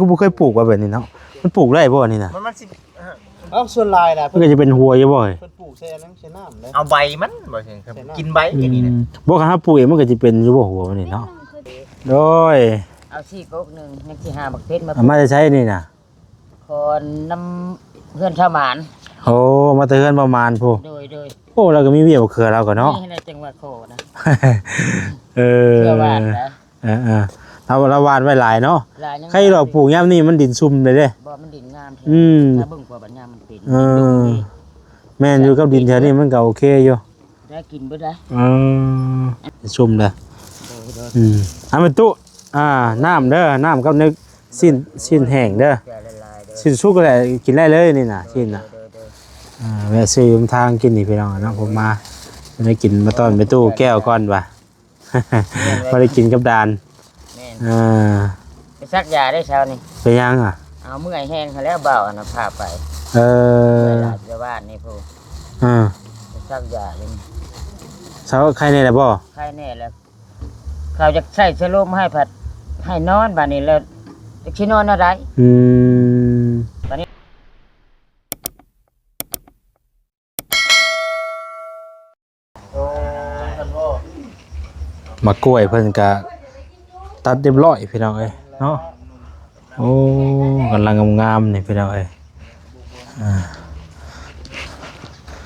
ຄືບໍ່ເຄີຍປູກວ່າແບບນີ້ເນາະ. ມັນປູກໄດ້ບໍ່ອັນນີ້ນະ? ມັນ ມັນຊິ ເອີ ເອົາ ສ່ວນຫຼາຍນະ ມັນກໍຈະເປັນຫົວຢູ່ບໍ່? ເພິ່ນປູກໃສ່ອັນນັ້ນ ໃສ່ນ້ຳເດ້. ເອົາໃບມັນບໍ່ ເພິ່ນ ໃສ່ນ້ຳ ກິນໃບອັນນີ້ນະ. ອືມ ບໍ່ ຄັນເຮົາປູກເອງມັນກໍຈະເປັນຢູ່ບໍ່ຫົວມັນນີ້ເນາະ? ໂດຍ ເອົາຊີ້ກົກໜຶ່ງ ຍັງຊິຫາບັກເພັດມາ ເອົາມາແຕ່ໃສນີ້ນະ? ຂໍນຳເຮືອນຊາວໝານ. ໂອ້ ມາແຕ່ເຮືອນປະມານພຸ້ນ. ໂດຍ ໂດຍ. ໂອ້ ລາວກໍມີວຽກມະເຂືອລາວກໍເນາະ. ນີ້ແຫຼະຈັ່ງວ່າຂໍນະ. ເອີ ເຂືອຫວານນະ. ເອີໆ ລາວ ລາວຫວ່ານໄວ້ຫຼາຍເນາະ. ຫຼາຍ ຍັງ ໃຄດອກປູກຍາມນີ້ມັນດິນຊຸ່ມເດ້. ບໍ່ ມັນດິນງາມແທ້. ອືມ ຖ້າເບິ່ງກວ່າບັດຍາມມັນເປັນ. ເອີ ແມ່ນຢູ່ ກັບດິນແຖວນີ້ມັນກໍໂອເຄຢູ່. ໄດ້ກິນເບິດໄດ໋. ເອີ ຊຸ່ມເດີ. ໂດຍໆ. ອືມ ເອົາແມ່ຕູ້ ອ່າ ນ້ຳເດີ ນ້ຳກັບເນື້ອຊີ້ນ ຊີ້ນແຫ້ງເດີ. ຊີ້ນສຸກແຫຼະ ກິນໄດ້ເລີຍນີ້ນະ ຊີ້ນນະ. ໂດຍໆ. ອ່າ ແວະຊື້ນຳທາງກິນນີ້ພີ່ນ້ອງເນາະ. ຜົມມາໄດ້ກິນ ມາຕ້ອນແມ່ຕູ້ແກ້ວກ່ອນວ່າ ບໍ່ໄດ້ກິນກັບດານ. ແມ່ນ. ອ່າ ໄປສັກຢາໄດ້ເຊົ້ານີ້. ເປັນຫຍັງອະ? ເອົາ ເມື່ອຍແຮງຫັ້ນແຫຼະ ບ່າວອັນນັ້ນພາໄປ. ເອີ ເມື່ອຍຫຼາຍແຕ່ວານນີ້ພຸ້ນ. ອ່າ ໄປສັກຢາຢູ່ນີ້. ເຊົາ ໄຄແນ່ແລ້ວບໍ່? ໄຄແນ່ແລ້ວ. ເຂົາຢາກໃສ່ສະໂລມໃຫ້ພັດ ໃຫ້ນອນບາດນີ້ແລ້ວ ຈັກຊິນອນແນວໃດ? ອືມ ບາດນີ້ ໝາກກ້ວຍເພິ່ນກະຕັດຮຽບຮ້ອຍພີ່ນ້ອງເອີຍເນາະ. ໂອ້ ກຳລັງງາມໆນີ້ພີ່ນ້ອງເອີຍ. ອ່າ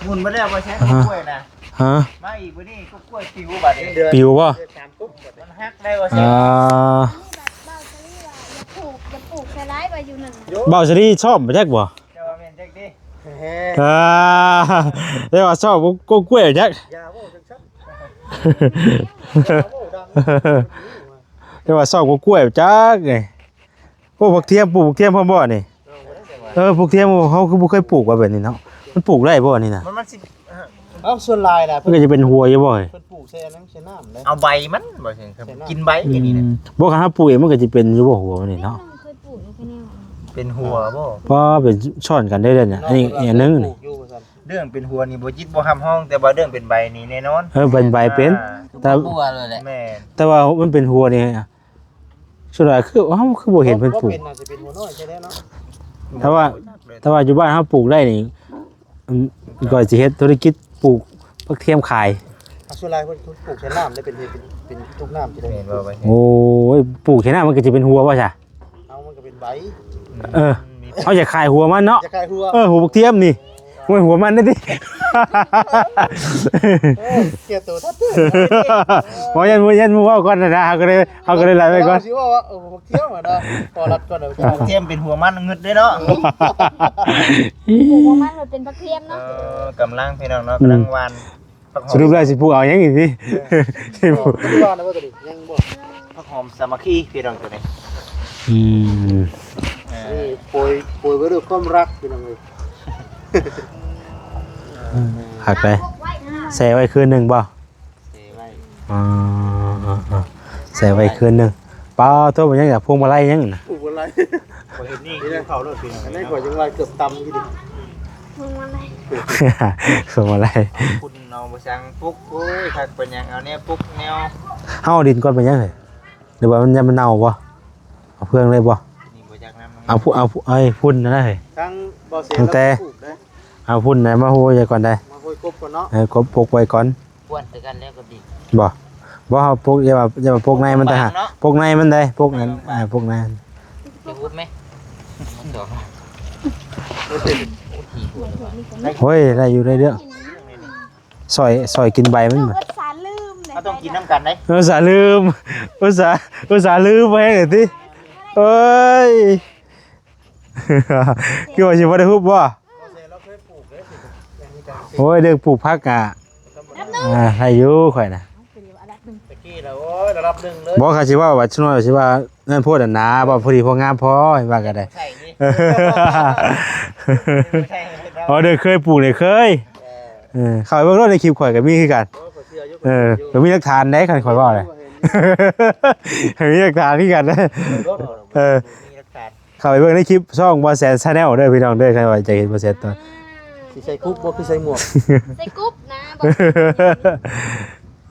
ໝຸນມາແລ້ວບໍ່ໃຊ້ ອ່າ ກ້ວຍນະ. ຮະ? ມາອີກມື້ນີ້ກໍກ້ວຍປິວບາດນີ້. ປິວບໍ່? ມັນຫັກໄດ້ບໍ່ໃຊ້? ອ່າ ເບົາສະລີວ່າຢ່າປູກ ຢ່າປູກໃສ່ຫຼາຍວ່າຢູ່ນັ້ນ. ເບົາສະລີຊ້ອມບໍ່ຈັກບໍ່? ເຈົ້າວ່າແມ່ນຈັກຕິ? ອ່າ ແຕ່ວ່າຊອບ ກ ກ້ວຍຈັກ. ຢ່າເວົ້າຈັ່ງຊັ້ນ ຢ່າເວົ້າດັງ. ແຕ່ວ່າຊອບ ກ ກ້ວຍຈັກ. ໂອ້ ຜັກທຽມ ປູກຜັກທຽມພ້ອມບໍ່ນີ້? ເອີ ຜັກທຽມເຮົາຄືບໍ່ເຄີຍປູກວ່າແບບນີ້ເນາະ. ມັນປູກໄດ້ບໍ່ອັນນີ້ນະ? ມັນ ມັນຊິ ເອົາ ສ່ວນຫຼາຍນະ ມັນກໍຈະເປັນຫົວຢູ່ບໍ່? ເພິ່ນປູກໃສ່ອັນນັ້ນ ໃສ່ນ້ຳເດ້. ເອົາໃບມັນບໍ່ ກິນໃບອັນນີ້ນະ. ອືມ ບໍ່ ຄັນເຮົາປູກເອງມັນກໍຈະເປັນຢູ່ບໍ່ຫົວມັນນີ້ເນາະ? ເຄີຍປູກຢູ່ ເປັນຫົວບໍ່? ບໍ່ ເປັນຊ້ອນກັນໄດ້ເດ້ນີ້. ອັນນີ້ອີກອັນໜຶ່ງນີ້ ເລື່ອງເປັນຫົວນີ້ບໍ່ຈິດບໍ່ຮັບຮອງ ແຕ່ວ່າເລື່ອງເປັນໃບນີ້ແນ່ນອນ. ເອີ ເປັນໃບເປັນ ອ່າ ແຕ່ ແມ່ນ ແຕ່ວ່າມັນເປັນຫົວນີ້ ສ່ວນຫຼາຍຄື ເອົ້າ ຄືບໍ່ເຫັນເພິ່ນປູກ. ຖ້າວ່າ ຖ້າວ່າຢູ່ບ້ານເຮົາປູກໄດ້ນີ້ ອືມ ຂ້ອຍຊິເຮັດທຸລະກິດປູກຜັກທຽມຂາຍ. ສ່ວນຫຼາຍເພິ່ນປູກໃສ່ນ້ຳໄດ້ ເປັນ ເປັນ ເປັນທຸກນ້ຳຊິໄດ້. ແມ່ນບໍ່? ໂອ້ຍ ປູກໃສ່ນ້ຳມັນກໍຊິເປັນຫົວບໍ່ຊະ? ເອົາ ມັນກໍເປັນໃບ. ເອີ ເຮົາຢາກຂາຍຫົວມັນເນາະ. ຢາກຂາຍຫົວ. ເອີ ຫົວບັກທຽມນີ້ ໂອ້ຍ ຫົວມັນນີ້ຕິ. ໂອ້ຍ ເສຍໂຕທັດເຕີ. ບໍ່ ຢ້ານ ຢ້ານໝູ່ເວົ້າກ່ອນນະ ເຮົາກໍເລີຍ ເຮົາກໍເລີຍໄລ່ໄວ້ກ່ອນ. ຊິເວົ້າວ່າ ເອີ ບັກທຽມນະ ຂໍລັດກ່ອນ. ບັກທຽມເປັນຫົວມັນງຶດເດ້ເນາະ. ໂອ້ ຫົວມັນມັນເປັນບັກທຽມເນາະ. ເອີ ກຳລັງ ພີ່ນ້ອງເນາະ ອືມ ກຳລັງຫວ່ານ. ສະຫຼຸບແລ້ວຊິປູກເອົາຫຍັງອີກຕິ? ເອີ ຊິປູກ ບໍ່ໄດ້ວ່ານະວ່າຕົວນີ້ຍັງບໍ່? ຜັກຫອມສາມັກຄີພີ່ນ້ອງຕົວນີ້. ອືມ ເອີ ນີ້ໂປຍ ໂປຍໄວ້ດ້ວຍຄວາມຮັກພີ່ນ້ອງເອີຍ. ຄັກເດ້. ແຊ່ໄວ້ຄືນໜຶ່ງບໍ່? ແຊ່ໄວ້. ອໍ ແຊ່ໄວ້ຄືນໜຶ່ງ. ປາໂທ ມັນຍັງ ພວງມາໄລຍັງນະ? ພວງມາໄລ ຂ້ອຍເຮັດນີ້ກິນເຂົ້າໂລດພີ່ນ້ອງ. ອັນນີ້ຂ້ອຍຍັງວ່າເກືອບຕຳຢູ່ດິ ພວງມາໄລ ພວງມາໄລ. ເອົາຄຸນເອົາບໍ່ຊ່າງປຸກ. ໂອ້ຍ ຄັກປານຫຍັງ ເອົາແນວປຸກແນວ. ເຮົາເອົາດິນກ່ອນເປັນຫຍັງເອີຍ? ຫຼືວ່າມັນ ມັນເນົ່າບໍ່? ເອົາເຟືອງເລີຍບໍ່? ນີ້ບໍ່ຈັກນຳ. ເອົາ ເອົາ ເອົາໄອ້ຝຸ່ນນັ້ນເອີຍ. ທາງບໍ່ເສຍ ຕັ້ງແຕ່ ເຮົາປູກເດ້ ເອົາຝຸ່ນນັ້ນມາໂຮຍກ່ອນໄດ໋. ມາໂຮຍກົບກ່ອນເນາະ. ເອີ ກົບ ປົກໄວ້ກ່ອນ. ກວນຄືກັນແລ້ວກໍດີ. ບໍ່ ບໍ່ ເຮົາປົກ ຢ່າວ່າ ຢ່າວ່າປົກໃນມັນ ປະຫວ່າງເນາະ ປົກໃນມັນໄດ໋ ປົກນັ້ນ. ອ່າ ປົກໃນ. ໂອ້ຍ ໄດ້ຢູ່ ໄດ້ເລື່ອງ. ຊອຍ ຊອຍກິນໃບມັນ. ເຮົາກໍສາລືມເດ້ ເຮົາຕ້ອງກິນນຳກັນເດ້. ເອີ ສາລືມ ອຸດສາ ອຸດສາລືມໄວ້ແລ້ວຕິ. ເອີຍ ຄືວ່າຊິບໍ່ໄດ້ຮຸບບໍ່? ໂອ້ຍ ເລື່ອງປູກຜັກກະ ອ່າ ໄດ້ຢູ່ຂ້ອຍນະ. ຕະກີ້ນະ ໂອ້ຍ ລະດັບໜຶ່ງເລີຍ. ບໍ່ ຂ້ອຍຊິເວົ້າວ່າ ຊະນ້ອຍຊິວ່ານັ້ນໂພດຫັ້ນນາ ເວົ້າພໍດີພໍງາມພໍ ວ່າກໍໄດ້. ໃສ່ນີ້ ອໍ ເດີ ເຄີຍປູກເລີຍ ເຄີຍ. ເອີ ເອີ ເຂົ້າໄປເບິ່ງໂລດໃນຄລິບຂ້ອຍກໍມີຄືກັນ. ເອີ ກໍມີຫຼັກຖານເດ້ ຄັນຂ້ອຍເວົ້ານະ ມີຫຼັກຖານຄືກັນ. ເອີ ມີຫຼັກຖານ. ເຂົ້າໄປເບິ່ງໃນຄລິບຊ່ອງບ່າວແສນ Channel ເດີພີ່ນ້ອງເດີ ຄັນວ່າຢາກເຫັນບ່າວແສນຕົວ. ຊິໃສ່ຄຸບບໍ່ ຄືໃສ່ໝວກ? ໃສ່ກຸບນະ.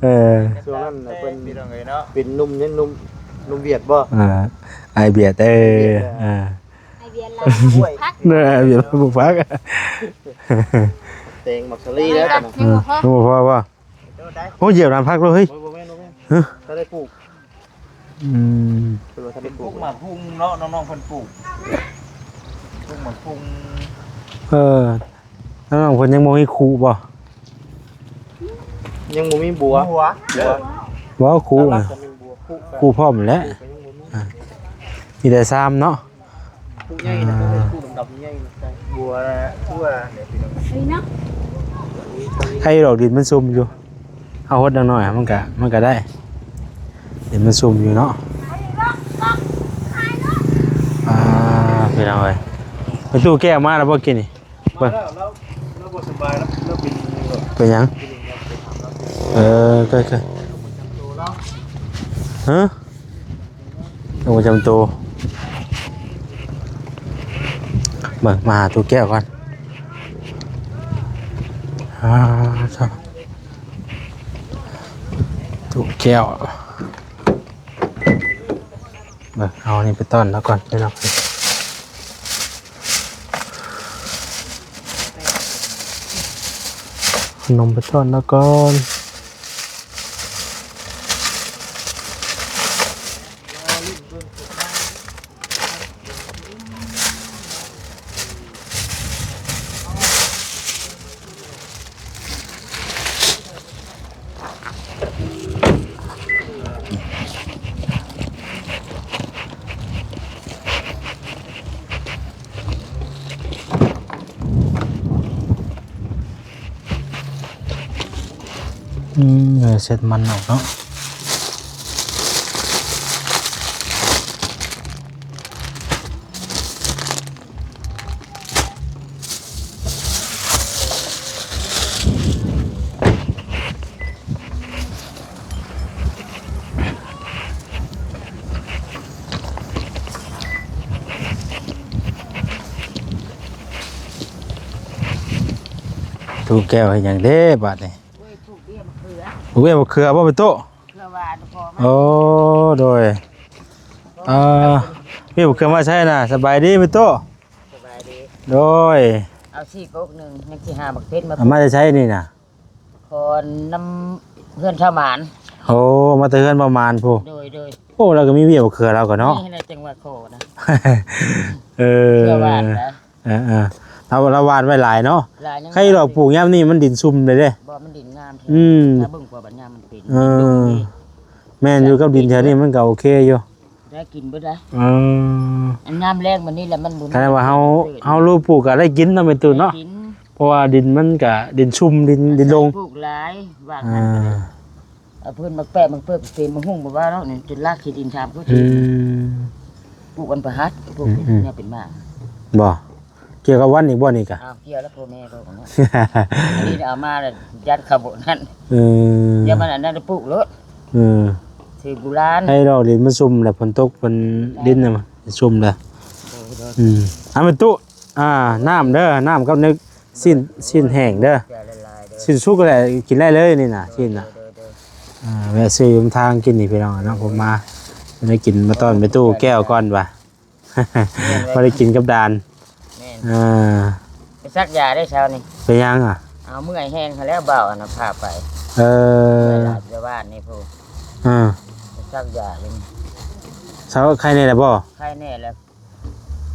ເອີ ຊ່ວງນັ້ນນະເພິ່ນ ພີ່ນ້ອງເອີຍເນາະ ເປັນໜຸ່ມ ຍັງໜຸ່ມ ໜຸ່ມຫວຽດບໍ່? ອ່າ ອ້າຍບຽດ ເອີ ເອີ ອ້າຍບຽດລາວປູກຜັກ ເດີ ອ້າຍບຽດລາວປູກຜັກ ແຕງໝາກສາລີແລ້ວ ຍັງບໍ່ພໍ ຍັງບໍ່ພໍບໍ່? ໂອ້ ຢຽບນ້ຳຜັກເລີຍເຮີ້ຍ ບໍ່ ບໍ່ແມ່ນ ບໍ່ແມ່ນ ຮະ ຖ້າໄດ້ປູກ ອືມ ເພິ່ນວ່າຖ້າໄດ້ປູກ ປູກໝາກຫຸ່ງເນາະ ນ້ອງໆເພິ່ນປູກ ປູກໝາກຫຸ່ງ ເອີ ນ້ອງໆເພິ່ນຍັງບໍ່ມີຄຸບໍ່? ຍັງບໍ່ມີບົວ ບົວ ບໍ່ ຄຸ ຫຼັກໆກໍມີບົວ ຄຸ ຄຸພ້ອມແຫຼະ ກໍຍັງບໍ່ມີ ອ່າ ມີແຕ່ຊາມເນາະ ຜູ້ໃຫຍ່ນະ ອ່າ ຜູ້ດຳໆໃຫຍ່ນະ ບົວ ບົວ ເອີຍເນາະ ໃຫ້ດອກດິນມັນຊຸ່ມຢູ່ ເຮົາຫົດໜ້ອຍໆ ມັນກະ ມັນກະໄດ້ ດິນມັນຊຸ່ມຢູ່ເນາະ ອ່າ ພີ່ນ້ອງເອີຍ ໄປຕູ້ແກ້ວມາແລ້ວບໍ່ກິນນີ້? ມາແລ້ວ ລາວ ລາວບໍ່ສະບາຍ ລາວ ລາວເປັນ ເປັນຫຍັງ? ເອີ ເຄີຍ ເຄີຍ ຮະ? ໂລກປະຈຳໂຕ ເບິ່ງ ມາຫາຕູ້ແກ້ວກ່ອນ ອ່າ ຕູ້ແກ້ວ ເບິ່ງ ເອົາອັນນີ້ໄປຕ້ອນລາວກ່ອນ ພີ່ນ້ອງ ເອົາຂະໜົມໄປຕ້ອນລາວກ່ອນ. ອືມ ເອີ ເຊັດມັນອອກເນາະ. ຕູ້ແກ້ວເຮັດຫຍັງເດ້ບາດນີ້? ປູກເບ້ຍມະເຂືອ ປູກເບ້ຍມະເຂືອບໍ່ ໄປໂຕະ? ເຂືອຫວານພໍມັນ ໂອ້ ໂດຍ ອ່າ ເບ້ຍມະເຂືອມາໃສນະ? ສະບາຍດີໄປໂຕະ? ສະບາຍດີ ໂດຍ ເອົາສີ່ກົກໜຶ່ງ ຍັງຊິຫາບັກເພັດມາ ເອົາມາແຕ່ໃສນີ້ນະ? ຂໍນຳເຮືອນຊາວໝານ ໂອ້ ມາແຕ່ເຮືອນປະມານພຸ້ນ ໂດຍ ໂດຍ ໂອ້ ລາວກໍມີວຽກມະເຂືອລາວກໍເນາະ ນີ້ແຫຼະຈັ່ງວ່າຂໍນະ ເອີ ເຂືອຫວານນະ ເອີໆ ລາວ ລາວຫວ່ານໄວ້ຫຼາຍເນາະ ຫຼາຍ ຍັງ ໃຄດອກ ຫຼາຍ ປູກຍາມນີ້ມັນດິນຊຸ່ມເລີຍເດ້ ບໍ່ ມັນດິນງາມແທ້ ອືມ ຖ້າເບິ່ງກວ່າບັດຍາມມັນເປັນ ເອີ ແມ່ນຢູ່ ກັບດິນແຖວນີ້ມັນກໍໂອເຄຢູ່ ໄດ້ກິນເບິດໄດ໋ ເອີ ອັນຍາມແລ້ງບັດນີ້ແຫຼະ ມັນບໍ່ມີ ຖ້າວ່າເຮົາ ເຮົາລົງປູກກໍໄດ້ກິນເນາະ ແມ່ຕູ້ເນາະ ໄດ້ກິນ ເພາະວ່າດິນມັນກະດິນຊຸ່ມ ດິນ ດິນລົງ ປູກຫຼາຍວ່າ ອ່ ຫັ້ນກໍໄດ້ ອ່າ ເອົາເພິ່ນໝາກແປະ ໝາກເປິກ ເປັນໝາກຫຸ່ງ ບໍ່ວ່າດອກນີ້ ຈົນລາກຂີ້ດິນຊາມຄື ອືມ ປູກອັນປະຫັດ ປູກ ອືມໆ ແນວເປັນໝາກ ບໍ່ ກ່ຽວກັບວັນອີກບໍ່ນີ້ກະ? ອ້າວ ກ່ຽວແລ້ວ ພໍ່ແມ່ເຂົາເນາະ ອັນນີ້ເອົາມາແລ້ວ ຍັດເຂົ້າໂບະນັ້ນ ເອີ ຢ່າມັນອັນນັ້ນ ປູກໂລດ ເອີ ຖືບູລານ ໃຫ້ດອກດິນມັນຊຸ່ມ ແລ້ວຝົນຕົກມັນ ດິນນະມັນຊຸ່ມແລ້ວ ໂດຍໆ ອືມ ເອົາແມ່ຕູ້ ອ່າ ນ້ຳເດີ ນ້ຳກັບໜຶກ ຊີ້ນ ຊີ້ນແຫ້ງເດີ ຊີ້ນສຸກແຫຼະ ກິນໄດ້ເລີຍນີ້ນະ ຊີ້ນນະ ອ່າ ແວະຊື້ນຳທາງກິນນີ້ພີ່ນ້ອງເນາະ ຜົມມາ ໄດ້ກິນມາຕ້ອນໄປຕູ້ແກ້ວກ່ອນວ່າ ບໍ່ໄດ້ກິນກັບດານ ແມ່ນ ອ່າ ໄປສັກຢາໄດ້ເຊົ້ານີ້ ເປັນຫຍັງອະ? ເອົາ ເມື່ອຍແຮງຫັ້ນແລ້ວ ບ່າວອັນນະພາໄປ ເອີ ເມື່ອຍຫຼາຍແຕ່ວານນີ້ພຸ້ນ ອ່າ ໄປສັກຢາຢູ່ນີ້ ເຊົາ ໄຄແນ່ແລ້ວບໍ່? ໄຄແນ່ແລ້ວ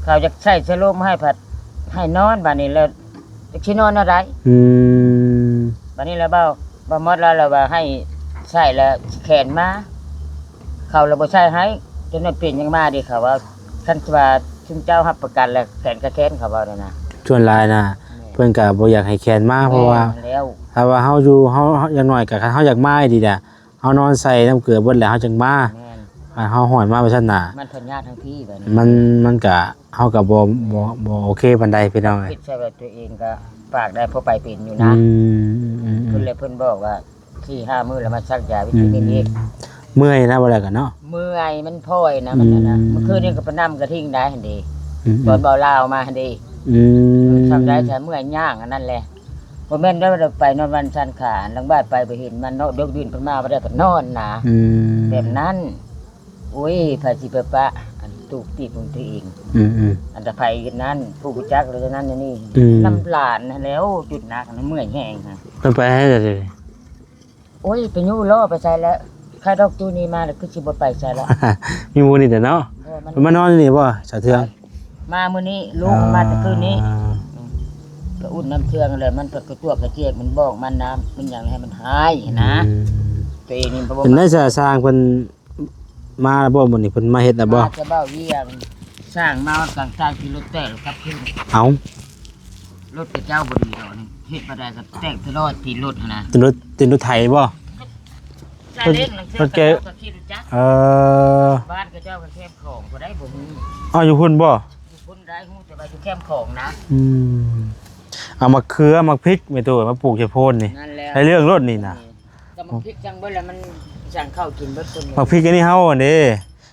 ເຂົາຢາກໃສ່ສະໂລມໃຫ້ພັດ ໃຫ້ນອນບາດນີ້ແລ້ວ ຈັກຊິນອນແນວໃດ? ອືມ ບາດນີ້ແລ້ວເວົ້າ ບ່າວມອດລາວລະວ່າໃຫ້ໃສ່ລະແຂນມາ ເຂົາລະບໍ່ໃສ່ໃຫ້ ຈົນວ່າເປັນຫຍັງມາເດ ເຂົາວ່າ ຄັນວ່າຊຸມເຈົ້າຮັບປະກັນລະແຂນກະແຂນ ເຂົາເວົ້ານັ້ນນະ ສ່ວນຫຼາຍນະ ແມ່ນ ເພິ່ນກະບໍ່ຢາກໃຫ້ແຂນມາ ເພາະວ່າ ແມ່ນແລ້ວ ຖ້າວ່າເຮົາຢູ່ ເຮົາ ເຮົາ ຢ່າງໜ້ອຍກະ ຄັນເຮົາຢາກມາດີແຫຼະ ເຮົານອນໃສ່ນ້ຳເກືອເບິດແລ້ວເຮົາຈຶ່ງມາ ແມ່ນ ຄັນເຮົາຫ້ອຍມາວ່າຊັ້ນນະ ມັນພັດຍາກທາງພີ້ບາດນີ້ ມັນ ມັນກະ ເຮົາກະບໍ່ ບໍ່ ບໍ່ໂອເຄປານໃດພີ່ນ້ອງເອີຍ ຄິດໃສ່ວ່າຕົວເອງກະປາກໄດ້ພໍໄປເປັນຢູ່ນະ ອືມ ອືມໆ ເພິ່ນແລະເພິ່ນບອກວ່າສີ່ຫ້າມື້ລະມາສັກຢາວິຕາມິນອີກ ອືມ ເມື່ອຍນະ ບໍ່ແລ້ວກະເນາະ ເມື່ອຍ ມັນພອຍນະ ອືມ ມັນນະ ມື້ຄືນນີ້ກະໄປນຳກະທິງໄດ້ຫັ້ນເດ ອືມໆ ຕອນເບົາລາວມາຫັ້ນເດ ອືມ ເອີ ສ່ຳໃດສະເມື່ອຍຍ່າງອັນນັ້ນແຫຼະ ບໍ່ແມ່ນໄດ້ວ່າໄປນອນວັນຊັນຂາ ຫຼັງບາດໄປບໍ່ເຫັນມັນເນາະ ເດິກດື່ນເພິ່ນມາບໍ່ໄດ້ກໍນອນນະ ອືມ ແບບນັ້ນ ໂອ້ຍ ໃຜຊິໄປປະ ອັນ ຕູກຕີບຂອງຕົວເອງ. ອືມໆ ອັນຕະໄພເຮັດນັ້ນ ຜູ້ຮູ້ຈັກແລ້ວນັ້ນແນວນີ້ ອືມ ນຳຫຼານຫັ້ນແຫຼ້ວ ຈຸດໜັກຫັ້ນເມື່ອຍແຮງຫັ້ນ. ເພິ່ນໄປໃສລະດຽວນີ້? ໂອ້ຍ ໄປຍູ້ລໍ້ໄປໃສແລ້ວ? ຄາດອກຕູ້ນີ້ມາແລ້ວຄືຊິບໍ່ໄປໃສລະ. ມີໝູ່ນີ້ແຫຼະເນາະ. ເອີ ມັນ ເພິ່ນມານອນຢູ່ນີ້ບໍ່ ສາວເທືອງ? ມາມື້ນີ້ ລົງມາແຕ່ຄືນນີ້. ອ່າ ອືມ ກະອຸ່ນນຳເຄື່ອງແຫຼະ ມັນກະກະຈວກກະຈຽກ ມັນບອກມັນນຳ ມັນຫຍັງໃຫ້ມັນຫາຍຫັ້ນນະ. ອືມ ຕົວເອງນີ້ບໍ່ ເປັນໄດ້ ສາ ຊ່າງເພິ່ນ ມາແລ້ວບໍ່ມື້ນີ້? ເພິ່ນມາເຮັດແລ້ວບໍ່? ມາແຕ່ເວົ້າວຽງ ຊ່າງມາວ່າກາງທາງຂີ່ລົດແຕກກັບຄືນ. ເອົ້າ ລົດຂະເຈົ້າບໍ່ດີດອກນີ້ ເຮັດບໍ່ໄດ້ກໍແຕກຕະຫຼອດຕີນລົດຫັ້ນນະ. ຕີນລົດ ຕີນລົດໄຖບໍ່? ຊາເລັງ ລາງເທື່ອ ເພິ່ນ ເຂົາເຈົ້າກໍຂີ່ລົດຈັກ. ເອີ ບ້ານຂະເຈົ້າກໍແຄມຂອງ ບໍ່ໄດ້ບໍ່ຮູ້. ອ້າວ ຢູ່ພຸ້ນບໍ່? ຢູ່ພຸ້ນໄດ້ ຮູ້ແຕ່ວ່າຢູ່ແຄມຂອງນະ. ອືມ ເອົາໝາກເຂືອ ໝາກພິກ ແມ່ຕູ້ ມາປູກໃສ່ໂພນນີ້. ນັ້ນແຫຼະ ໃນເລື່ອງລົດນີ້ນະ. ກໍໝາກພິກຈັ່ງເບິດແລ້ວ ມັນສັ່ງເຂົ້າກິນເບິດຄົນ. ໝາກພິກອັນນີ້ເຮົາອັນນີ້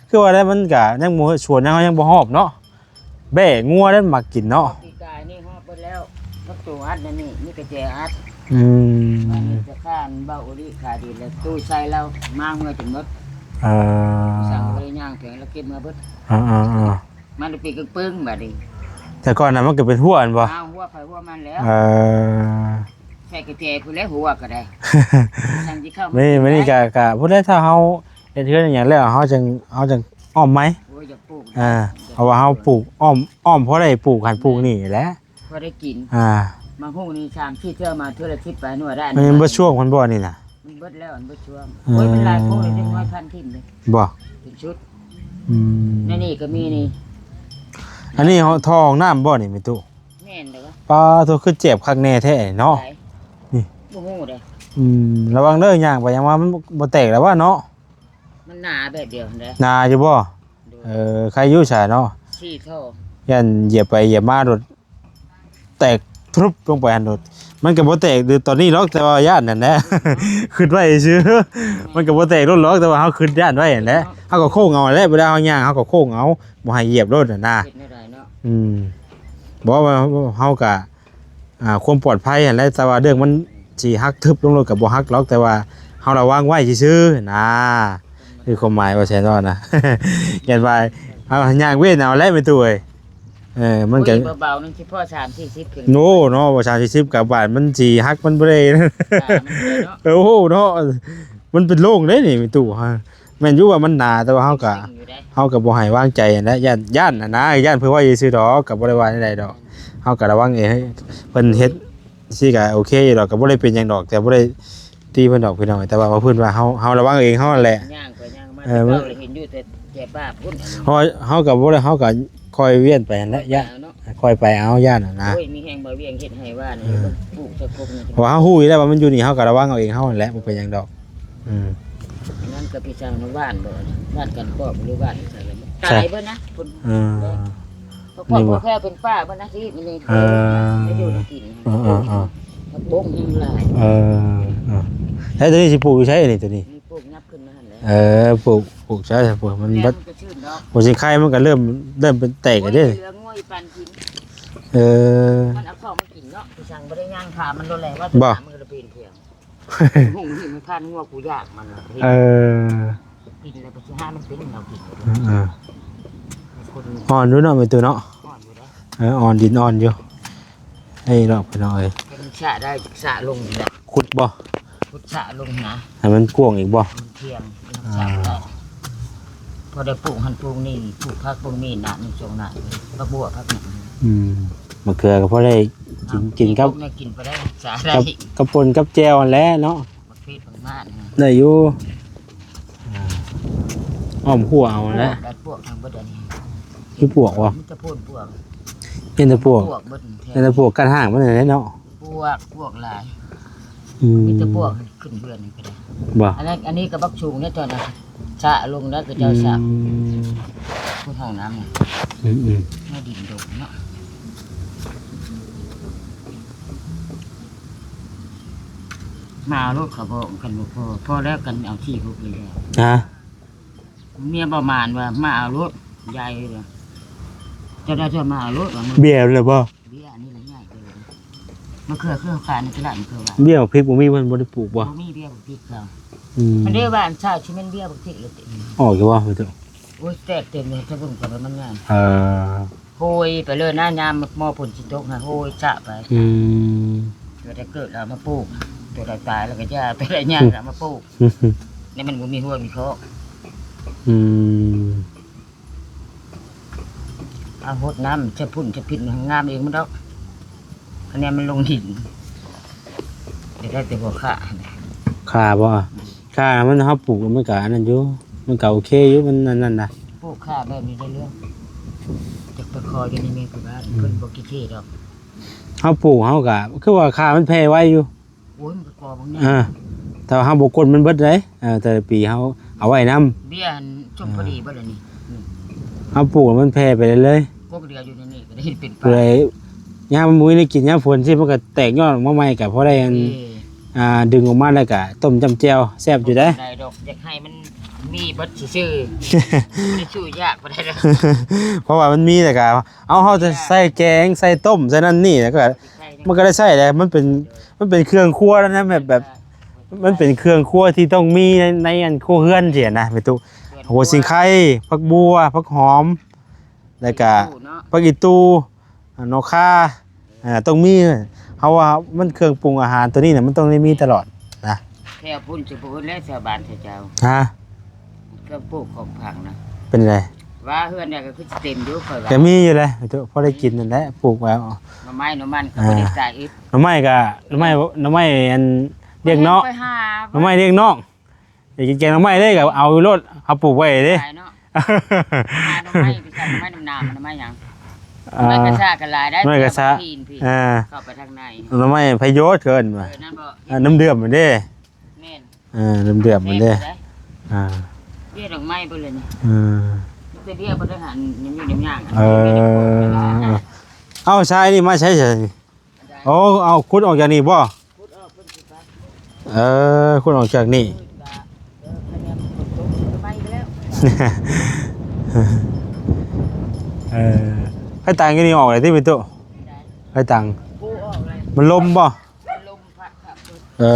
ຄືວ່າໄດ້ ມັນກະຍັງບໍ່ ສວນຍັງ ເຮົາຍັງບໍ່ຮອບເນາະ. ແບ້ງົວເດ້ມັກກິນເນາະ. ປີກາຍນີ້ຮອບເບິດແລ້ວ ພັກຕູອັດນັ້ນນີ້ ມີກະແຈອັດ. ອືມ ອັນນີ້ຈະຂ້ານເບົາໂອລິຂາຍດີແລ້ວ ຕູ້ໃສ່ລາວມາເມືອຈົນໝົດ. ເອີ ສັ່ງບໍ່ໄດ້ຍ່າງແພງ ລາວເກັບມາເບິດ. ເອີໆໆ ມາແຕ່ປີກະປຶ້ງບາດນີ້. ແຕ່ກ່ອນນະມັນກະເປັນຮົ້ວຫັ້ນບໍ່? ອ້າວ ຮົ້ວໃຜຮົ້ວມັນແລ້ວ. ເອີ ໃສ່ກະແຈພຸ້ນແຫຼະ ຮົ້ວກະໄດ້. ສັ່ງຊິເຂົ້າມາ ມື້ນີ້ກະ ກະພຸ້ນແຫຼະ ຖ້າເຮົາເຮັດເຮືອນອີ່ຫຍັງແລ້ວ ເຮົາຈັ່ງ ເຮົາຈັ່ງອ້ອມໃໝ່. ໂອ້ຍ ຢາກປູກ ອ່າ ເພາະວ່າເຮົາປູກອ້ອມ ອ້ອມພໍໄດ້ປູກຫັ້ນປູກນີ້ແຫຼະ ພໍໄດ້ກິນ. ອ່າ ມາຮູ້ນີ້ສາມສີ່ເທື່ອ ມາເທື່ອລະສິບປາຍໜ່ວຍໄດ້. ມັນເບິດຊ່ວງມັນບໍ່ນີ້ນະ? ມັນເບິດແລ້ວ ມັນເບິດຊ່ວງ. ເອີ ໂອ້ຍ ມັນຫຼາຍໂພດ ເດັກນ້ອຍພັນຖິ້ມເດ້. ບໍ່ ເປັນຊຸດ. ອືມ ໃນນີ້ກໍມີນີ້. ອັນນີ້ເຮົາ ທໍ່ຫ້ອງນ້ຳບໍ່ນີ້ແມ່ຕູ້? ແມ່ນເດ້. ປາໂທ້ ຄືເຈັບຄັກແນ່ແທ້ເນາະ. ນີ້ ບໍ່ຮູ້ເດ້. ອືມ ລະວັງເດີ ຍ່າງໄປຍ່າງມາ ມັນບໍ່ແຕກລະວ່າເນາະ. ມັນໜາແບບດຽວຫັ້ນເດ້. ໜາຢູ່ບໍ່? ໂດຍ. ເອີ ໃຄຢູ່ຊະເນາະ ສີ່ທໍ່ ຢ້ານຢຽບໄປຢຽບມາໂດດ ແຕກພຣຶບລົງໄປຫັ້ນໂດດ. ມັນກໍບໍ່ແຕກຕອນນີ້ດອກ ແຕ່ວ່າຢ້ານຫັ້ນແຫຼະ ຄຶດໄວ້ຊື່. ມັນກໍບໍ່ແຕກໂລດດອກ ແຕ່ວ່າເຮົາຄຶດຢ້ານໄວ້ຫັ້ນແຫຼະ. ເຮົາກໍໂຄ້ງເອົາແຫຼະ ເວລາເຮົາຍ່າງເຮົາກໍໂຄ້ງເອົາ ບໍ່ໃຫ້ຢຽບໂລດຫັ້ນນະ. ເຮັດແນວໃດເນາະ? ອືມ ບໍ່ວ່າເຮົາກໍ ອ່າ ຄວາມປອດໄພຫັ້ນແຫຼະ ແຕ່ວ່າເລື່ອງມັນຊິຫັກທຶບລົງໂລດກໍບໍ່ຫັກດອກ ແຕ່ວ່າເຮົາລະວັງໄວ້ຊື່ໆນະ ຄືຄວາມໝາຍວ່າຊັ້ນເນາະນະ. ຢ້ານວ່າເຮົາຍ່າງເວັ້ນເອົາແຫຼະແມ່ຕູ້ເອີຍ. ເອີ ມັນກໍ ໂອ້ຍ ເບົາໆ ໜຶ່ງຊິພໍສາມສີ່ສິບຂຶ້ນ. ໂນ ເນາະ ບໍ່ສາມສີ່ສິບກໍບາດມັນຊິຫັກ ມັນບໍ່ໄດ້ ອ່າ ມັນບໍ່ໄດ້ເນາະ. ເອີ ໂອ້ໂຫ ເນາະ ມັນເປັນໂລ່ງເດ້ນີ້ແມ່ຕູ້. ແມ່ນຢູ່ວ່າມັນໜາ ແຕ່ວ່າເຮົາກະ ເຮົາກະບໍ່ໃຫ້ວາງໃຈຫັ້ນແຫຼະ ຢ້ານ ຢ້ານຫັ້ນນະ ຢ້ານເພື່ອໄວ້ຊື່ໆດອກ ກະບໍ່ໄດ້ວ່າແນວໃດດອກ. ເຮົາກະລະວັງເອງ ເພິ່ນເຮັດຊີ້ກະໂອເຄຢູ່ດອກ ກະບໍ່ໄດ້ເປັນຫຍັງດອກ ແຕ່ບໍ່ໄດ້ຕີເພິ່ນດອກພີ່ນ້ອງ. ແຕ່ວ່າ ວ່າເພິ່ນວ່າເຮົາ ເຮົາລະວັງເອງເຮົາຫັ້ນແຫຼະ. ຍ່າງໄປຍ່າງມາ ເອີ ແຕ່ເກົ່າລະເຫັນຢູ່ແຕ່ ແຕ່ບາບພຸ້ນ. ເຮົາ ເຮົາກະບໍ່ໄດ້ ເຮົາກະຄ່ອຍວຽນໄປຫັ້ນແຫຼະ ຢ້ານ ຄ່ອຍໄປເອົາ ຢ້ານຫັ້ນນະ. ໂອ້ຍ ມີແຮງບໍ່ວຽງເຮັດໃຫ້ວ່ານີ້ ເອີ ປູກສະກົບນີ້ ເພາະວ່າເຮົາຮູ້ຢູ່ແລ້ວວ່າມັນຢູ່ນີ້ ເຮົາກະລະວັງເອົາເອງເຮົາຫັ້ນແຫຼະ ບໍ່ເປັນຫຍັງດອກ. ອືມ ນັ້ນກໍໄປສ້າງນຳບ້ານບໍ່ ບ້ານກັນປອບຫຼືບ້ານໃສ ຕາຍເບິດນະ. ເອີ ເພາະພວກແຖວເປັນປ່າເບິດນະ ທີ່ນີ້ ເອີ ໄປຢູ່ນຳກິນ. ເອີໆໆ ມັນບົ້ງແຮງຫຼາຍ. ເອີ ເອີ ແລ້ວໂຕນີ້ຊິປູກຢູ່ໃສນີ້ ໂຕນີ້? ນີ້ປູກຫຍັບຂຶ້ນມາຫັ້ນແຫຼະ. ເອີ ປູກ ປູກໃສ ປູກມັນເບິດ ມັນກໍຊື່ນດອກ. ບໍ່ຊິໄຄມັນກໍເລີ່ມ ເລີ່ມເປັນແຕກແລ້ວເດ້. ໂອ້ຍ ເຫຼືອງົວອີປານກິນ. ເອີ ມັນເອົາເຂົ້າມາກິນເນາະ ຜູ້ຊ່າງບໍ່ໄດ້ຍ່າງພາມັນໂລດແຫຼະ ວ່າ ບໍ່ ມັນກໍເປັນພຽງ. ຫຸງທີ່ມັນຄານງົວກູຢາກມັນ. ເອີ ກິນແລ້ວກໍຊິຫາມັນເປັນແນວກິນ. ເອີ ອ່ອນຢູ່ເນາະແມ່ຕູ້ເນາະ. ອ່ອນຢູ່ເດ້. ເອີ ອ່ອນ ດິນອ່ອນຢູ່. ເອີ ເນາະ ພີ່ນ້ອງເອີຍ ເປັນສະໄດ້ ສະລົງນີ້ແຫຼະ. ຂຸດບໍ່? ຂຸດສະລົງນະ ໃຫ້ມັນກວ້າງອີກບໍ່? ມັນທ່ຽງ ມັນ ອ່າ ສະໄດ້ ພໍໄດ້ປູກຫັ້ນປູກນີ້ ປູກຜັກປູກມີນະ ໜຶ່ງຊ່ວງນະ ຜັກບົວ ຜັກຫຍັງ. ອືມ ມະເຂືອກໍພໍໄດ້ກິນ ອ່າ ກິນກັບ ກິນໄປໄດ້ ສະໄດ້ ກັບ ກັບປົ່ນກັບແຈ່ວຫັ້ນແຫຼະເນາະ. ບັກເຜັດບັກມາດ ໄດ້ຢູ່ ອ່າ ອ້ອມຂົ້ວເອົາແຫຼະ. ປວກ ປວກທາງເບິດອັນນີ້ ມີປວກບໍ່? ມີແຕ່ໂພນປວກ ເຫັນແຕ່ປວກ ປວກເບິດ ເຫັນແຕ່ປວກກັນຫາງມັນນັ້ນແຫຼະເນາະ. ປວກ ປວກຫຼາຍ. ອືມ ມີແຕ່ປວກຂຶ້ນເຮືອນນີ້ກໍໄດ້. ບໍ່ ອັນນັ້ນ ອັນນີ້ກໍບັກສູງເດ້ຕອນນັ້ນ ສະລົງແລ້ວກໍເຈົ້າສະ. ອືມ ພຸ້ນຫ້ອງນ້ຳນະ. ອືມໆ ໃນດິນດົງເນາະ. ມາເອົາໂລດ ເຂົາບອກກັນບໍ່ພໍ ພໍແລ້ວກັນເອົາທີ່ພວກນີ້ແລ້ວ. ຮະ? ເມຍບໍ່ມານວ່າ ມາເອົາໂລດ ຍາຍເອີຍ ເຈົ້າໄດ້ເທື່ອມາເອົາໂລດວ່າ. ເບຍແລ້ວບໍ່? ເບຍອັນນີ້ລະໃຫຍ່ເກີນ. ມະເຂືອຄືເຮົາຂາຍໃນຕະຫຼາດ ມະເຂືອຫວານ. ເບຍບັກພິກບໍ່ມີ ເພິ່ນບໍ່ໄດ້ປູກບໍ່? ບໍ່ມີເບຍບັກພິກເຂົາ. ອືມ ມັນໄດ້ຫວານຊາວຊິແມ່ນເບຍບັກພິກລະຕິ. ອອກຢູ່ບໍ່? ບໍ່ເຈົ້າ ໂອ້ຍ ແຕກເຕັມເລີຍ ຖ້າເບິ່ງກໍມັນງາມ. ເອີ ໂຫຍໄປເລີຍນະ ຍາມໝໍ້ຝົນຊິຕົກນະ ໂຫຍຊະໄປ. ອືມ ຕົວໃດເກີດແລ້ວເອົາມາປູກ ຕົວໃດຕາຍແລ້ວກໍຢ່າ ຕົວໃດຍາກກໍເອົາມາປູກ ແລ້ວມັນບໍ່ມີຫົວມີຄອກ. ອືມ ເອົາຫົດນ້ຳ ຈະພຸ້ນຈະພິນ ງາມເອງມັນດອກ ຄະແນນມັນລົງດິນ ໄດ້ແຕ່ຫົວຂາ. ຂາບໍ່? ຂາມັນ ເຮົາປູກມັນກະອັນນັ້ນຢູ່ ມັນກະໂອເຄຢູ່ ມັນອັນນັ້ນນະ. ປູກຂາແບບນີ້ໄດ້ເລື່ອງ ຈັກໄປຂໍຢູ່ໃນເມກະບ້ານ ອືມ ເພິ່ນບໍ່ຂີ້ເຖດອກ. ເຮົາປູກເຮົາກະ ຄືວ່າຂາມັນແຜ່ໄວຢູ່. ໂອ້ຍ ມັນກໍກໍບາງຢ່າງ ອ່າ ແຕ່ວ່າເຮົາບໍ່ກົນມັນເບິດເດ້. ເອີ ແຕ່ລະປີເຮົາເອົາໄວ້ນຳ ເບ້ຍຫັ້ນສົມພໍດີເບິດແລ້ວນີ້. ອືມ ເຮົາປູກມັນແຜ່ໄປເລື້ອຍໆ ກົກເຫຼືອຢູ່ໃນນີ້ກໍໄດ້ເປັນປາ ເປື່ອຍ. ຍາມມັນບໍ່ມີແນວກິນ ຍາມຝົນຊີ້ ມັນກໍແຕກຍອດອອກມາໃໝ່ ກໍພໍໄດ້ອັນ ເອີ ອ່າ ດຶງອອກມາແລ້ວກໍຕົ້ມຈ້ຳແຈ່ວ ແຊບຢູ່ເດ້. ບໍ່ໄດ້ດອກ ຢາກໃຫ້ມັນມີເບິດຊື່ໆ ບໍ່ໄດ້ສູ້ຢາກປານໃດດອກ ເພາະວ່າມັນມີແລ້ວກໍ ເອົາ ເຮົາຈະໃສ່ແກງ ໃສ່ຕົ້ມ ໃສ່ນັ້ນນີ້ ແລ້ວກໍ ມັນກໍໄດ້ໃຊ້ແຫຼະ ມັນເປັນ ມັນເປັນເຄື່ອງຄົວແລ້ວນະ ແບບ ແບບ ມັນເປັນເຄື່ອງຄົວທີ່ຕ້ອງມີໃນ ໃນອັນຄົວເຮືອນຊີ້ນະ ແມ່ຕູ້. ຫົວສີໄຄ ຜັກບົ່ວ ຜັກຫອມ ແລ້ວກະ ຜັກອີ່ຕູ່ເນາະ ຜັກອີ່ຕູ່ ໜໍ່ຂ່າ ເອີ ຕ້ອງມີ. ເຮົາວ່າມັນເຄື່ອງປຸງອາຫານຕົວນີ້ນະ ມັນຕ້ອງໄດ້ມີຕະຫຼອດນະ. ແຖວພຸ້ນຊິບໍ່ເອີ້ນແລ້ວ ແຖວບ້ານແຖວເຈົ້າ ຮະ? ເຄື່ອງປູກຂອງຝັງນະ ເປັນໃດ? ວ່າເຮືອນໃດກໍຄືຊິເຕັມຢູ່ ຂ້ອຍວ່າ ກໍມີຢູ່ແຫຼະ ພໍໄດ້ກິນນັ້ນແຫຼະ ປູກໄວ້. ໜໍ່ໄມ້ໜໍ່ມັນກໍບໍ່ໄດ້ໃສ່ອີກ. ໜໍ່ໄມ້ກໍ ໜໍ່ໄມ້ ໜໍ່ໄມ້ອັນ ລຽກນ້ອງ ໄປຫາ ໜໍ່ໄມ້ລຽກນ້ອງ. ຢາກກິນແກງໜໍ່ໄມ້ເດ້ ກໍເອົາຢູ່ໂລດ ເຮົາປູກໄວ້ເດ້. ຫຼາຍເນາະ ຫາໜໍ່ໄມ້ໄປໃສ່ ໜໍ່ໄມ້ນ້ຳໜາມ ໜໍ່ໄມ້ຫຍັງ? ອ່າ ໜໍ່ໄມ້ກະຊາກະຫຼາຍໄດ໋ ໜໍ່ໄມ້ກະຊາ ເຂົ້າໄປທາງໃນ ໜໍ່ໄມ້ໄພໂຍດເອີ້ນວ່າ ເອີ ນ້ຳເດືອມມັນເດ້. ແມ່ນ ເອີ ນ້ຳເດືອມມັນເດ້ ແມ່ນຢູ່ໄດ໋. ອ່າ ເດດອກໄມ້ເບິດເລີຍນີ້ ເອີ ມີແຕ່ເດດບໍ່ໄດ້ຫັນ ຍັງຢູ່ຍັງຍ່າງ. ເອີ ເອົາຊາຍນີ້ມາໃຊ້ໃສ? ໂອ້ ເອົາຂຸດອອກຈາກນີ້ບໍ່? ເອີ ຂຸດອອກຈາກນີ້ ເອີ ໄປຕາງຢູ່ນີ້ອອກເລີຍຕິ ແມ່ຕູ້? ໄປຕາງ ມັນລົມບໍ່? ເອີ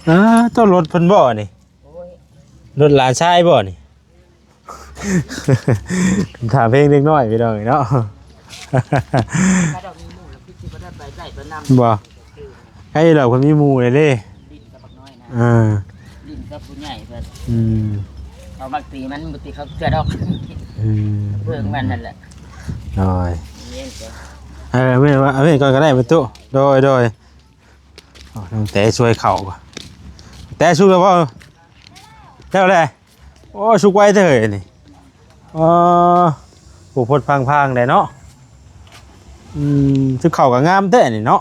ອ່າ ໂຕລົດເພິ່ນບໍ່ນີ້? ໂອ້ຍ ລົດຫຼານຊາຍບໍ່ນີ້? ຖ້າເພງເດັກນ້ອຍພີ່ນ້ອງເອີຍເນາະ ບໍ່ ໃກ້ແລ້ວເພິ່ນມີໝູ່ເດ້ ຫຼິ້ນກັບບັກນ້ອຍນະ ອ່າ ຫຼິ້ນກັບຜູ້ໃຫຍ່ເພິ່ນ ອືມ ເຂົາມັກຕີມັນ ບໍ່ຕີເຂົາເທື່ອດອກ ອືມ ເບິ່ງມັນນັ້ນແຫຼະ ໂດຍ ເອີ ແມ່ນວ່າ ເອົາແມ່ນກ່ອນກໍໄດ້ ແມ່ຕູ້ ໂດຍ ໂດຍ. ອໍ ນ້ອງແຕຊ່ວຍເຂົ້າ ແຕສຸກແລ້ວບໍ່? ແລ້ວແຫຼະ ໂອ້ ສຸກໄວແທ້ເຮີ້ຍນີ້ ອໍ ຜູ້ພົດພັງໆ ໄດ້ເນາະ ອືມ ຖືກເຂົ້າກໍງາມແທ້ນີ້ເນາະ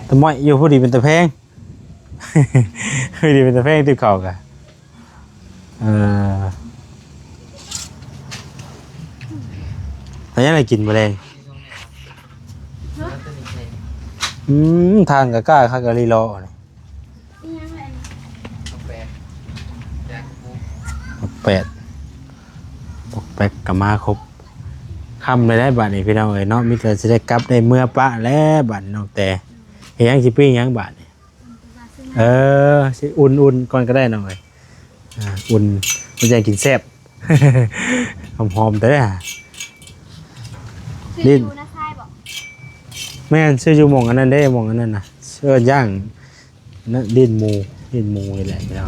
ຕະມ້ອຍຢູ່ ພໍດີເປັນຕາແພງ ພໍດີເປັນຕາແພງ ຖືກເຂົ້າກໍ ເອີ ແລ້ວຍັງໄດ້ກິນມື້ແລງ? ອືມ ທາງກະກ້າຄັກອີ່ຫຼີເນາະ ນີ້ ບັກແປດ ບັກແປດກໍມາຄົບ ຄ່ຳແລ້ວບາດນີ້ພີ່ນ້ອງເອີຍເນາະ ມີແຕ່ຊິໄດ້ກັບໄດ້ເມືອປະແລ້ວບາດນີ້ ນ້ອງແຕ ເຮັດຫຍັງ ຊິປີ້ງຫຍັງບາດນີ້? ເອີ ຊິອຸ່ນໆ ກ່ອນກໍໄດ້ນ້ອງເອີຍ ອ່າ ອຸ່ນ ມັນຈັ່ງກິນແຊບ ຫອມໆ ເດີ້ ດິ້ນ ແມ່ນ ຊື້ຢູ່ໝ່ອງອັນນັ້ນເດ້ ໝ່ອງອັນນັ້ນນະ ເອີ້ນຍ່າງ ນັ້ນ ດິ້ນໝູ ດິ້ນໝູນີ້ແຫຼະ ພີ່ນ້ອ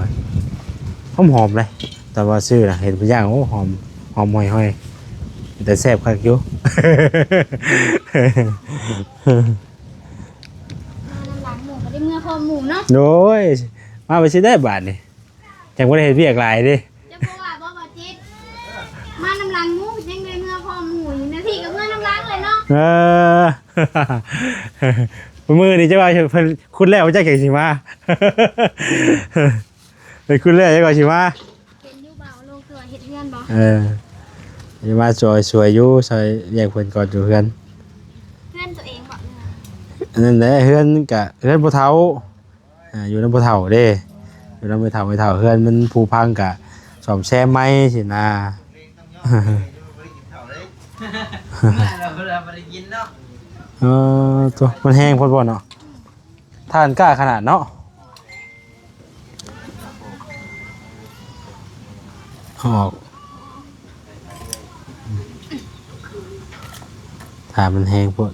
ງ ຫອມໆ ເດ້ ຕອນວ່າຊື້ນະ ເຫັນເພິ່ນຍ່າງ ໂອ້ ຫອມ ຫອມຫອຍໆ ເປັນຕາແຊບຄັກຢູ່. ມານຳຫຼັງໝູ່ກໍໄດ້ເມືອພ້ອມໝູ່ເນາະ. ໂດຍ ມາໄປຊິໄດ້ບາດນີ້ ຈັ່ງບໍ່ໄດ້ເຮັດວຽກຫຼາຍເດ້. ເຈົ້າບໍ່ວ່າບໍ່ ບໍ່ຈິດ ມານຳຫຼັງໝູ່ຍັງໄດ້ເມືອພ້ອມໝູ່ຢູ່ ນາທີກໍເມືອນຳຫຼັງເລີຍເນາະ. ເອີ ມື້ນີ້ເຈົ້າວ່າເພິ່ນຂຸດແລ້ວ ເຈົ້າຈັ່ງຊິມາ ໄປຂຸດແລ້ວ ເຈົ້າກໍຊິມາ. ເຫັນຢູ່ບ່າວໂລກຕົວເຮັດເຮືອນບໍ່? ເອີ ຈະມາຊ່ອຍ ຊ່ວຍຢູ່ ຊ່ອຍວຽກເພິ່ນກ່ອນຢູ່ເຮືອນ. ເຮືອນຕົວເອງບໍ່? ອັນນັ້ນແຫຼະ ເຮືອນກະເຮືອນພໍ່ເຖົ້າ ອ່າ ຢູ່ນຳພໍ່ເຖົ້າເດ້ ຢູ່ນຳແມ່ເຖົ້າ ແມ່ເຖົ້າ ເຮືອນມັນຜຸພັງກະສ້ອມແຊມໃໝ່ຊີ້ນະ. ເອີ ໂຕ ມັນແຮງໂພດບໍ່ເນາະ? ຖ່ານກ້າຂະໜາດເນາະ. ອອກ ຖ້າມັນແຮງໂພດ.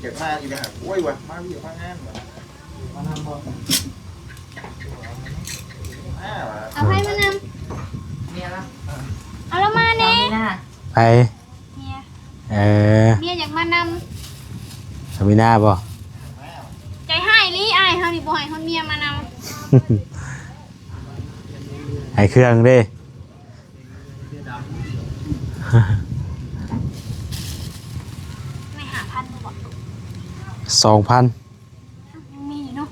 ຢາກມາຢູ່ນະ ໂອ້ຍວ່າ ມາວຽກມາງານວ່າ ມານຳບໍ່ ມາວ່າ ເອົາໃຜມານຳ ເມຍລະ ເອົາລະມາແດ່ ໄປ ເມຍ ເອີ ເມຍຢາກມານຳ ສາມີນາບໍ່? ໃຈຮ້າຍອີ່ອ້າຍເຮົານີ້ ບໍ່ໃຫ້ຮອດເມຍມານຳ ໃຫ້ເຄື່ອງເດ້ ໃນຫ້າພັນບໍ່? ສອງພັນ ຍັງມີຢູ່ເນາະ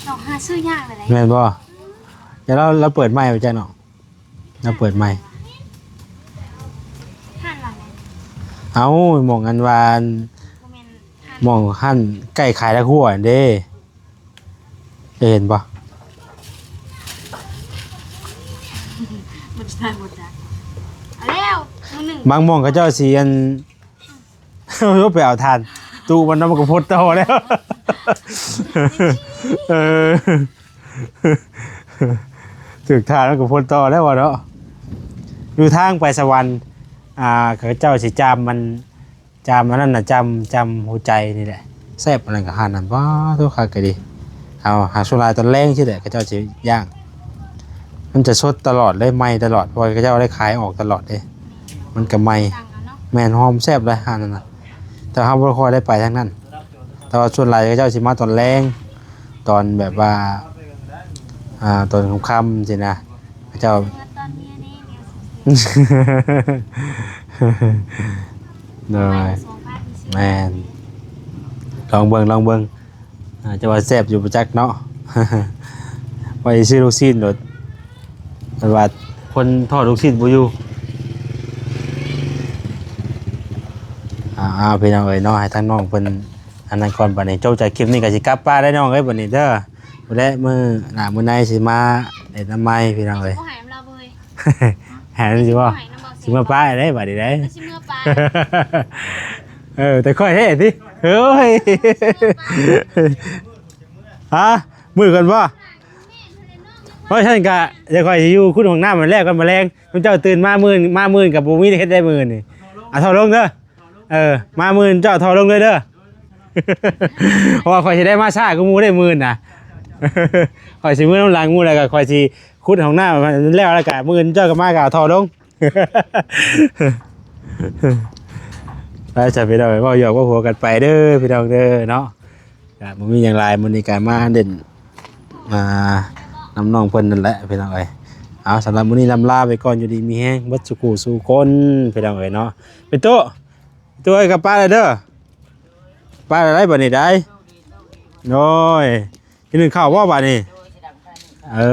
ເນາະ ຫາຊື້ຍາກແລ້ວເດ້ ແມ່ນບໍ່? ແຕ່ລາວ ລາວເປີດໃໝ່ບໍ່ຈັກເນາະ ລາວເປີດໃໝ່ ຮ້ານວ່າໄງ? ເອົ້າ ໝ່ອງອັນວ່າ ບໍ່ແມ່ນຮ້ານ ໝ່ອງຮ້ານໃກ້ຂາຍດາກຮົ່ວຫັ້ນເດ້ ເຈົ້າເຫັນບໍ່? ບໍ່ຈັກ ບໍ່ຈັກ ເອົາແລ້ວ ມື້ໜຶ່ງ ບາງໝ່ອງເຂົາເຈົ້າຊິອັນ ໄປເອົາຖ່ານ ຕູ້ມັນນຳ ມັນກໍພົດຕໍ່ແລ້ວ ເອີ ຖືກຖ່ານມັນກໍພົດຕໍ່ແລ້ວວ່າເນາະ ຢູ່ທາງໄປສະຫວັນ ອ່າ ເຂົາເຈົ້າຊິຈາມມັນ ຈາມອັນນັ້ນນະ ຈາມ ຈາມຫົວໃຈນີ້ແຫຼະ ແຊບ ອັນນັ້ນກໍຮ້ານນັ້ນ ປາໂທ້ ຄັກກະດີ ເອົາ ຫາສ່ວນຫຼາຍຕອນແລງຊີ້ແຫຼະ ເຂົາເຈົ້າຊິຍ່າງ ມັນຈະສົດຕະຫຼອດເລີຍ ໃໝ່ຕະຫຼອດ ເພາະວ່າເຂົາເຈົ້າໄດ້ຂາຍອອກຕະຫຼອດເດ້ ມັນກໍໃໝ່ ແມ່ນ ຫອມແຊບເລີຍຮ້ານນັ້ນນະ ແຕ່ເຮົາບໍ່ຄ່ອຍໄດ້ໄປທາງນັ້ນ ແຕ່ວ່າສ່ວນຫຼາຍເຂົາເຈົ້າຊິມາຕອນແລງ ຕອນແບບວ່າ ອ່າ ຕອນຄ່ຳໆ ຊີ້ນະ ເຂົາເຈົ້າ ເມື່ອຕອນເມຍນີ້ ໂດຍ ແມ່ນ ລອງເບິ່ງ ລອງເບິ່ງ ອ່າ ຈະວ່າແຊບຢູ່ບໍ່ຈັກເນາະ ວ່າຊິຊື້ລູກຊີ້ນໂລດ ແຕ່ວ່າຄົນທອດລູກຊີ້ນບໍ່ຢູ່ ອ້າວ ພີ່ນ້ອງເອີຍເນາະ ໃຫ້ທາງນ້ອງເພິ່ນອັນນັ້ນກ່ອນ ບັດນີ້ຈົບຈາກຄລິບນີ້ກໍຊິກັບປາໄດ້ນ້ອງເອີຍ ບັດນີ້ເດີ ພຸ້ນແຫຼະ ມື້ໜ້າມື້ໃນຊິມາເຮັດນຳໃໝ່ ພີ່ນ້ອງເອີຍ ບໍ່ໃຫ້ນຳລາວເລີຍ ໃຫ້ນຳຊິບໍ່? ຊິເມືອປາໄດ້ບັດນີ້ໄດ໋ ຊິເມືອປາ ເອີ ແຕ່ຂ້ອຍແທ້ຕິ ເຮີ້ຍ ຮະ ມື້ກ່ອນບໍ່? ເພາະຊັ້ນກະ ດຽວຂ້ອຍຊິຢູ່ຂຸດຫ້ອງນ້ຳຫັ້ນແລ້ວກ່ອນ ມື້ແລງ ເຈົ້າຕື່ນມາມື້ ມາມື້ກໍບໍ່ມີເຮັດໄດ້ມື້ນີ້ ເອົາທໍ່ລົງເດີ ເອີ ມາມື້ເຈົ້າທໍ່ລົງເລີຍເດີ ເພາະວ່າຂ້ອຍຊິໄດ້ມາຊ້າກວ່າໝູ່ເດ້ມື້ນະ ຂ້ອຍຊິເມືອນຳຫຼັງໝູ່ ແລ້ວກໍຂ້ອຍຊິຂຸດຫ້ອງນ້ຳແລ້ວ ແລ້ວກໍມື້ເຈົ້າກໍມາກໍເອົາທໍ່ລົງ ໄປຊະພີ່ນ້ອງ ເວົ້າຫຍອກເວົ້າຫົວກັນໄປເດີພີ່ນ້ອງເດີເນາະ ກໍບໍ່ມີຫຍັງຫຼາຍ ມື້ນີ້ກໍມາເຫຼັ້ນ ອ່າ ນຳນ້ອງເພິ່ນນັ້ນແຫຼະພີ່ນ້ອງເອີຍ ເອົາ ສຳລັບມື້ນີ້ລ່ຳລາໄປກ່ອນ ຢູ່ດີມີແຮງເບິດສູ່ຜູ້ສູ່ຄົນພີ່ນ້ອງເອີຍເນາະ ໄປໂຕ ໂຕເອີຍ ກັບປ້າໄດ້ເດີ ປ້າໄດ້ບັດນີ້ໄດ້ ໂອ້ຍ ກິນໜຶ້ງເຂົ້າບໍ່ບັດນີ້ ເອີ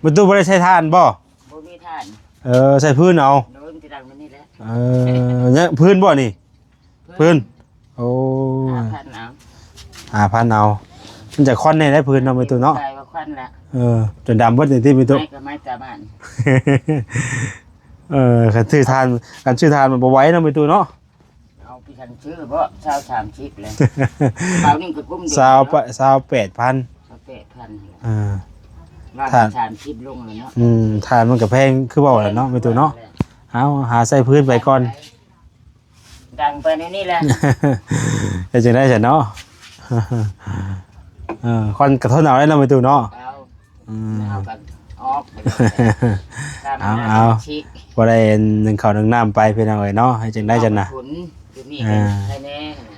ແມ່ຕູ້ບໍ່ໄດ້ໃສ່ຖ່ານບໍ່? ບໍ່ມີຖ່ານ ເອີ ໃສ່ຟືນເອົາ ໂດຍ ມັນຊິດັງແບບນີ້ແຫຼະ ເອີ ຍັງຟືນບໍ່ນີ້? ຟືນ ໂອ້ ຫ້າພັນເອົາ ຫ້າພັນເອົາ ມັນຈະຄວັນແດ່ໄດ໋ຟືນເນາະແມ່ຕູ້ເນາະ ໃສ່ວ່າຄວັນລະ ເອີ ຈົນດຳເບິດນີ້ຕິແມ່ຕູ້ ໄມ້ກໍໄມ້ຕາບ້ານ ເອີ ຄັນຊື້ຖ່ານ ຄັນຊື້ຖ່ານມັນບໍ່ໄຫວເນາະແມ່ຕູ້ເນາະ ເອົາໄປທັງຊື້ບໍ່ ຊາວ ສາມສິບແຫຼະ ຄາວໜຶ່ງກໍກຸ້ມເດືອນ ຊາວ ເນາະ ຊາວແປດພັນ ຊາວແປດພັນ ເອີ ວ່າ ຖ້າ ສາມສິບລົງແລ້ວເນາະ ອືມ ຖ່ານມັນກໍແພງຄືເວົ້າແຫຼະເນາະແມ່ຕູ້ເນາະ ເອົາ ຫາໃສ່ຟືນໄປກ່ອນ ດັງໄປແນວນີ້ແຫຼະ ເຮັດຈັ່ງໃດຊັ້ນເນາະ ເອີ ຄວັນກໍທົນເອົາໄດ້ເນາະແມ່ຕູ້ເນາະ ເອົາ ອືມ ເອົາກັນອອກ ເອົາ ເອົາ ບໍ່ໄດ້ໜຶ້ງເຂົ້າໜຶ້ງນ້ຳໄປພີ່ນ້ອງເອີຍເນາະ ເຮັດຈັ່ງໃດຊັ້ນນະ ເອີ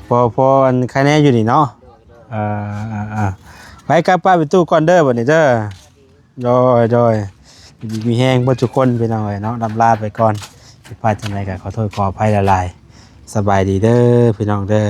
ພໍ ພໍອັນໄຄແນ່ຢູ່ນີ້ເນາະ ໂດຍ ໂດຍ ເອີ ເອີ ເອີ ໄປກັບປ້າໄປຕູ້ກ່ອນເດີບັດນີ້ເດີ ໂດຍ ໂດຍ ຢູ່ດີມີແຮງເບິດທຸກຄົນພີ່ນ້ອງເອີຍເນາະ ລ່ຳລາໄປກ່ອນ ຜິດພາດຈັ່ງໃດກໍຂໍໂທດຂໍອະໄພຫຼາຍໆ ສະບາຍດີເດີພີ່ນ້ອງເດີ.